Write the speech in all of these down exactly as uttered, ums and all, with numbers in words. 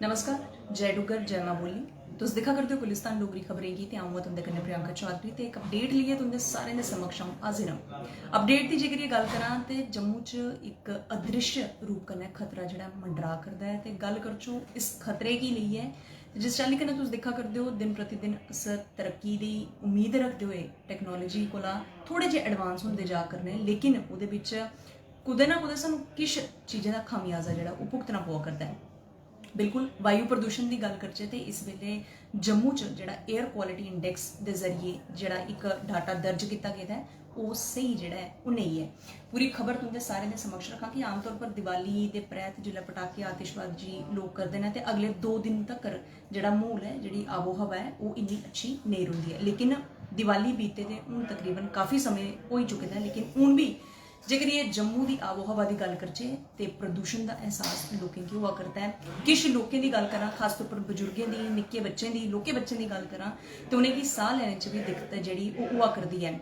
नमस्कार, जय डुग्गर, जय मां बोली। तुस दिक्खा करदे ओ गुलिस्तान डोगरी खबरें गी ते अ'ऊं आं तुं'दे कन्नै प्रियंका चौधरी ते इक अपडेट लेइयै तुं'दे सारें दे समक्ष अ'ऊं हाजिर आं। अपडेट दी जेकर एह् गल्ल करां ते जम्मू च इक अदृश्य रूप कन्नै खतरा जेह्ड़ा मंडरा करदा ऐ ते गल्ल करचो इस खतरे गी लेइयै ते जिस चाल्ली कन्नै तुस दिक्खा करदे ओ दिन प्रतिदिन अस तरक्की दी उम्मीद रखदे होए टैक्नोलाजी कोला थोह्ड़े जे एडवांस होंदे जा करने, लेकिन ओह्दे बिच्च कुतै ना कुतै सानूं किश चीजें दा खामियाजा जेह्ड़ा ओह् भुगतना पवा करदा ऐ। बिल्कुल वायु प्रदूषण दी गल्ल करचै ते इस बेल्लै जम्मू च जेह्ड़ा एयर क्वालिटी इंडेक्स दे जरिए जेह्ड़ा इक डाटा दर्ज कीता गेदा ऐ ओह् स्हेई जेह्ड़ा ऐ ओह् नेईं ऐ। पूरी खबर तुं'दे सारें दे समक्ष रक्खां कि आमतौर पर दिवाली दे परैत जिसलै पटाके आतिशबाजी लोक करदे न ते अगले दो दिन तक्कर जेह्ड़ा म्हौल ऐ, जेह्ड़ी आबो हवा ऐ, ओह् इन्नी अच्छी नेईं रौंह्दी ऐ। लेकिन दिवाली बीते दे हून तकरीबन काफी समें होई चुके दा ऐ, लेकिन हून बी जेकर एह् जम्मू दी आबो हवा दी गल्ल करचै ते प्रदूषण दा एहसास लोकें गी होआ करदा ऐ। किश लोकें दी गल्ल करां, खासतौर पर बजुर्गें दी, निक्के बच्चें दी, लौह्के बच्चें दी गल्ल करां ते उ'नेंगी साह् लैने च बी दिक्कत ऐ जेह्ड़ी ओह् होआ करदी ऐ।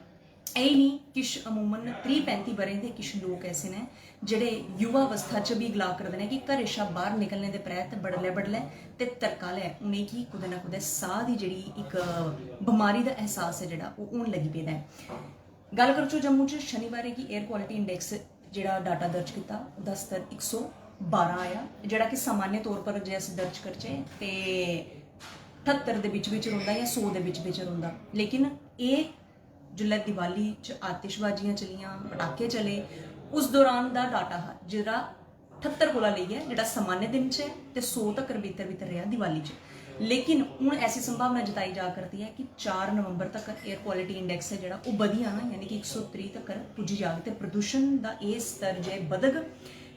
एह् निं, किश अमूमन त्रीह् पैंती ब'रें दे किश लोक ऐसे न जेह्ड़े युवा अवस्था च बी गला करदे न कि घरै शा बाह्र निकलने दे परैंत बडलै बडलै ते तरकालै उ'नेंगी कुतै ना कुतै साह् दी जेह्ड़ी इक बमारी दा एहसास ऐ जेह्ड़ा ओह् होन लगी पेदा ऐ। गल्ल करचै जम्मू च शनिवारें गी एयर क्वालिटी इंडेक्स जेह्ड़ा डाटा दर्ज कीता ओह्दा स्तर इक सौ बारां आया, जेह्ड़ा कि सामान्य तौर पर जे अस दर्ज करचै ते ठत्तर दे बिच बिच रौंह्दा जां सौ दे बिच बिच रौंह्दा। लेकिन एह् जिसलै दिवाली च आतिशबाजियां चलियां, पटाके चले, उस दौरान दा डाटा हा जेह्ड़ा ठत्तर कोला लेइयै जेह्ड़ा सामान्य दिन च ऐ ते सौ तक्कर भीतर भीतर रेहा दिवाली च। लेकिन हून ऐसी संभावना जताई जा करदी ऐ कि चार नवंबर तक्कर एयर क्वालिटी इंडेक्स ऐ जेह्ड़ा ओह् बधी जाना, यानी कि इक सौ त्रीह् तक्कर पुज्जी जाग ते प्रदूषण दा एह् स्तर जे बधग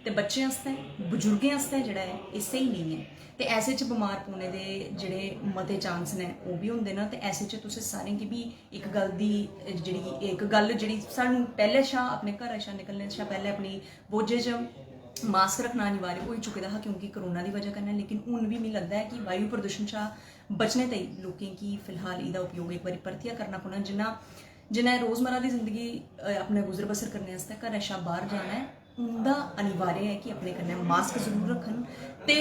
ते बच्चें आस्तै, बजुर्गें आस्तै जेह्ड़ा ऐ एह् स्हेई नेईं ऐ। ते ऐसे च बमार पौने दे जेह्ड़े मते चांस न ओह् बी होंदे न। ते ऐसे च तुसें सारें गी बी इक गल्ल दी जेह्ड़ी, इक गल्ल जेह्ड़ी सानूं पैह्लें शा अपने घरै शा निकलने शा पैह्लें अपनी बोझे च मास्क रक्खना अनिवार्य होई चुके दा हा क्योंकि कोरोना दी बजह कन्नै। लेकिन हून बी मिगी लगदा ऐ कि वायु प्रदूषण शा बचने ताईं लोकें गी फिलहाल एह्दा उपयोग इक बारी परतियै करना पौना। जिन्ना जिन्ना रोजमर्रा दी जिंदगी, अ, अपने गुजर बसर करने आस्तै घरै शा बाह्र जाना ऐ, उं'दा अनिवार्य ऐ कि अपने कन्नै मास्क जरूर रक्खन ते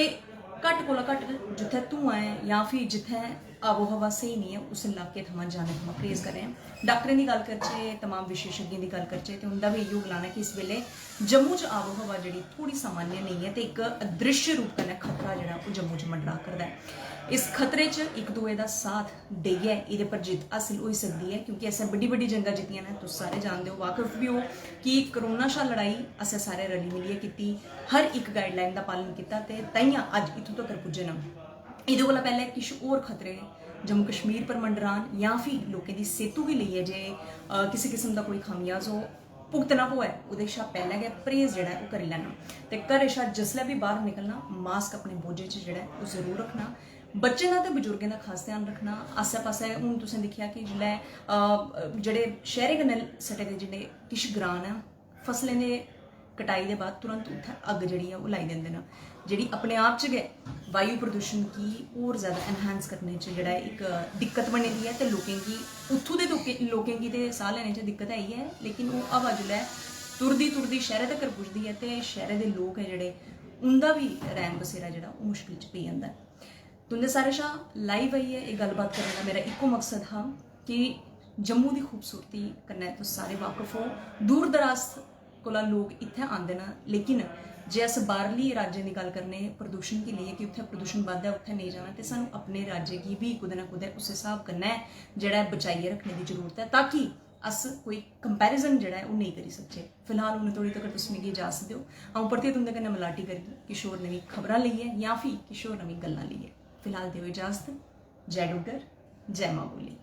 घट्ट कोला घट्ट जित्थै धुआं ऐ जां फ्ही जित्थै आबो हवा स्हेई नेईं ऐ उस इलाके थमां जाने थमां परहेज करें। डाक्टरें दी गल्ल करचै, तमाम विशेषज्ञें दी गल्ल करचै ते उं'दा बी इ'यो गलाना कि इस बेल्लै जम्मू च आबो हवा जेह्ड़ी थोह्ड़ी सामान्य नेईं ऐ ते इक अदृश्य रूप कन्नै खतरा जेह्ड़ा ओह् जम्मू च मंडरा करदा ऐ। इस खतरे च इक दुए दा साथ देइयै एह्दे पर जित्त हासल होई सकदी ऐ क्योंकि असें बड्डी बड्डी जंगां जित्तियां न। तुस सारे जानदे ओ, वाकफ बी ओ कि कोरोना शा लड़ाई असें सारे रली मिलियै कीती, हर इक गाइडलाइन दा पालन कीता ते ताइयां अज्ज इत्थूं तक्कर पुज्जे न। एह्दे कोला पैह्लें किश होर खतरे जम्मू कश्मीर पर मंडरान जां फ्ही लोकें दी सेह्तू गी लेइयै जे, अ, किसे किस्म दा कोई खामियाज हो भुगतना पवै, ओह्दे शा पैह्लें गै परहेज जेह्ड़ा ऐ ओह् करी लैना। ते घरै शा जिसलै बी बाह्र निकलना, मास्क अपने बोझे च जेह्ड़ा ऐ ओह् जरूर रक्खना। बच्चें दा ते बजुर्गें दा खास ध्यान रक्खना। आस्सै पास्सै हून तुसें दिक्खेआ कि जिसलै, अ, जेह्ड़े शैह्रें कन्नै सटे दे जिन्ने किश ग्रांऽ न, फसलें दे कटाई दे बाद तुरंत उत्थै अग्ग जेह्ड़ी ऐ ओह् लाई दिंदे न, जेह्ड़ी अपने आप च गै वायु प्रदूषण गी होर ज्यादा एनहांस करने च जेह्ड़ा ऐ इक दिक्कत बनी दी ऐ। ते लोकें गी, उत्थूं दे लोकें, लोकें गी ते साह् लैने च दिक्कत ऐ ही ऐ, लेकिन ओह् हवा जिसलै तुरदी तुरदी शैह्रै तक्कर पुजदी ऐ ते शैह्रै दे लोक ऐ जेह्ड़े, उं'दा बी रैह्न बसेरा जेह्ड़ा ओह् मुश्किल च पेई जंदा ऐ। तुं'दे सारे शा लाइव आइयै एह् गल्लबात करने दा मेरा इक्को मकसद हा कि जम्मू दी खूबसूरती कन्नै तुस सारे वाकफ ओ। दूर दराज कोला लोक इत्थै आंदे न, लेकिन जे अस बाह्रली राज्यें दी गल्ल करने प्रदूषण गी लेइयै कि उत्थै प्रदूषण बद्ध ऐ, उत्थै नेईं जाना, ते सानूं अपने राज्य गी बी कुतै ना कुतै उस्सै स्हाब कन्नै जेह्ड़ा ऐ बचाइयै रक्खने दी जरूरत ऐ, ताकि अस कोई कंपैरिजन जेह्ड़ा ऐ ओह् नेईं करी सकचै। फिलहाल हून धोड़ी तगर तुस मिगी इजाजत देओ, अ'ऊं परतियै तुं'दे कन्नै मलाटी करगी किश होर नमीं खबरां लेइयै जां फ्ही किश होर नमीं गल्लां लेइयै। फिलहाल देओ इजाजत। जय डुग्गर, जय मां बोली।